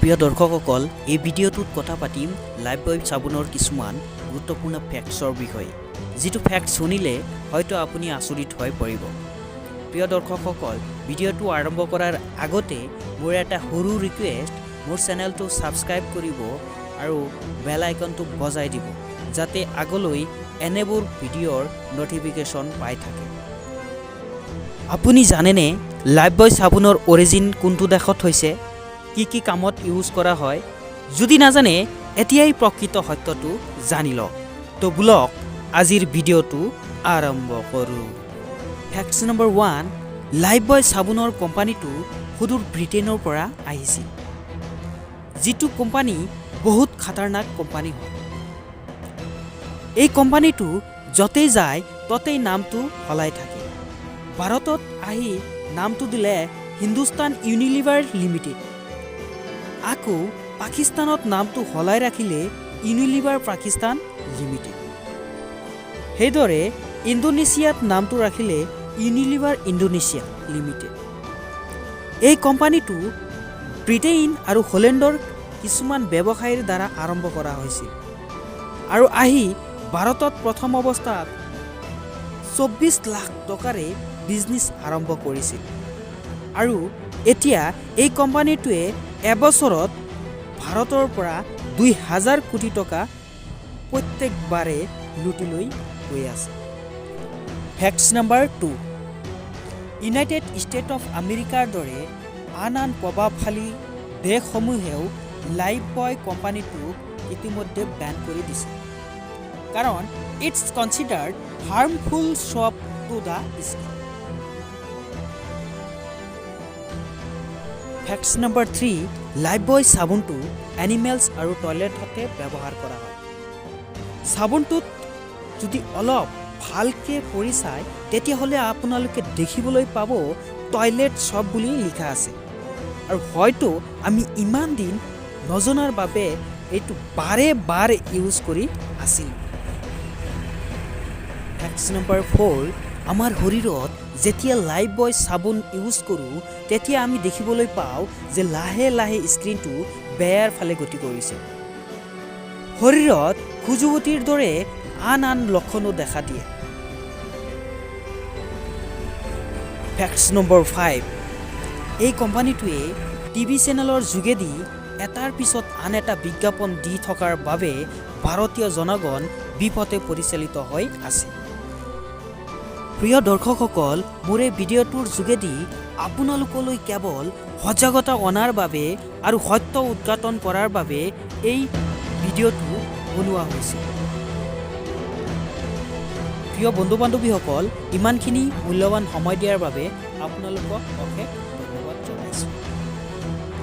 প্ৰিয় দৰ্শকসকল, এই ভিডিঅ'টোত কথা পাতিম লাইফবয় চাবোনৰ কিছুমান গুৰুত্বপূৰ্ণ ফেক্টছৰ বিষয়ে, যিটো ফেক্টছ শুনিলে হয়তো আপুনি আচৰিত হৈ পৰিব। প্ৰিয় দৰ্শকসকল, ভিডিঅ'টো আৰম্ভ কৰাৰ আগতে মোৰ এটা সৰু ৰিকুৱেষ্ট, মোৰ চেনেলটো ছাবস্ক্ৰাইব কৰিব আৰু বেল আইকনটো বজাই দিব, যাতে আগলৈ এনেবোৰ ভিডিঅ'ৰ ন'টিফিকেশ্যন পাই থাকে। আপুনি জানেনে লাইফবয় চাবোনৰ অৰিজিন কোনটো দেশত হৈছে, কি কি কামত ইউজ কৰা হয়? যদি নাজানে, এতিয়াই প্ৰকৃত সত্যটো জানি লওক। তো বোলক, আজিৰ ভিডিঅ'টো আৰম্ভ কৰোঁ। ফেক্টছ নম্বৰ 1, লাইফবয় চাবোনৰ কোম্পানীটো সুদূৰ ব্ৰিটেইনৰ পৰা আহিছিল, যিটো কোম্পানী বহুত খাতাৰনাক কোম্পানী হয়। এই কোম্পানীটো য'তেই যায় ত'তেই নামটো সলাই থাকে। ভাৰতত আহি নামটো দিলে হিন্দুস্তান ইউনিলিভাৰ লিমিটেড। আকৌ পাকিস্তানত নামটো সলাই ৰাখিলে ইউনিলিভাৰ পাকিস্তান লিমিটেড। সেইদৰে ইণ্ডোনেছিয়াত নামটো ৰাখিলে ইউনিলিভাৰ ইণ্ডোনেছিয়া লিমিটেড। এই কোম্পানীটো ব্ৰিটেইন আৰু হলেণ্ডৰ কিছুমান ব্যৱসায়ীৰ দ্বাৰা আৰম্ভ কৰা হৈছিল আৰু আহি ভাৰতত প্ৰথম অৱস্থাত 24 লাখ টকাৰে বিজনেছ আৰম্ভ কৰিছিল আৰু এতিয়া এই কোম্পানীটোৱে এবছৰত ভাৰতৰ পৰা 2 হাজাৰ কোটি টকা প্ৰত্যেকবাৰে লুটি লৈ গৈ আছে। Facts number 2, United state of আমেৰিকাৰ দৰে আন আন প্ৰভাৱশালী দেশসমূহেও লাইফ বয় কোম্পানীটোক ইতিমধ্যে বেন কৰি দিছে, কাৰণ it's considered harmful soap to the skin. Facts number 3, Lifebuoy চাবোনটো animals আৰু টয়লেটতে ব্যৱহাৰ কৰা হয়। চাবোনটোত যদি অলপ ভালকৈ পঢ়ি চায়, তেতিয়াহ'লে আপোনালোকে দেখিবলৈ পাব টয়লেট চপ বুলি লিখা আছে আৰু হয়তো আমি ইমান দিন নজনাৰ বাবে এইটো বাৰে বাৰে ইউজ কৰি আছিলোঁ। ফেক্টছ নম্বৰ 4, আমাৰ শৰীৰত যেতিয়া লাইফ বয় চাবোন ইউজ কৰোঁ, তেতিয়া আমি দেখিবলৈ পাওঁ যে লাহে লাহে স্কিনটো বেয়াৰ ফালে গতি কৰিছে। শৰীৰত খজুৱতিৰ দৰে আন আন লক্ষণো দেখা দিয়ে। ফেক্টছ নম্বৰ 5, এই কোম্পানীটোৱে টিভি চেনেলৰ যোগেদি এটাৰ পিছত আন এটা বিজ্ঞাপন দি থকাৰ বাবে ভাৰতীয় জনগণ বিপথে পৰিচালিত হৈ আছে। প্ৰিয় দৰ্শকসকল, মোৰ এই ভিডিঅ'টোৰ যোগেদি আপোনালোকলৈ কেৱল সজাগতা অনাৰ বাবে আৰু সত্য উদঘাটন কৰাৰ বাবে এই ভিডিঅ'টো বনোৱা হৈছে। প্ৰিয় বন্ধু বান্ধৱীসকল, ইমানখিনি মূল্যৱান সময় দিয়াৰ বাবে আপোনালোকক অশেষ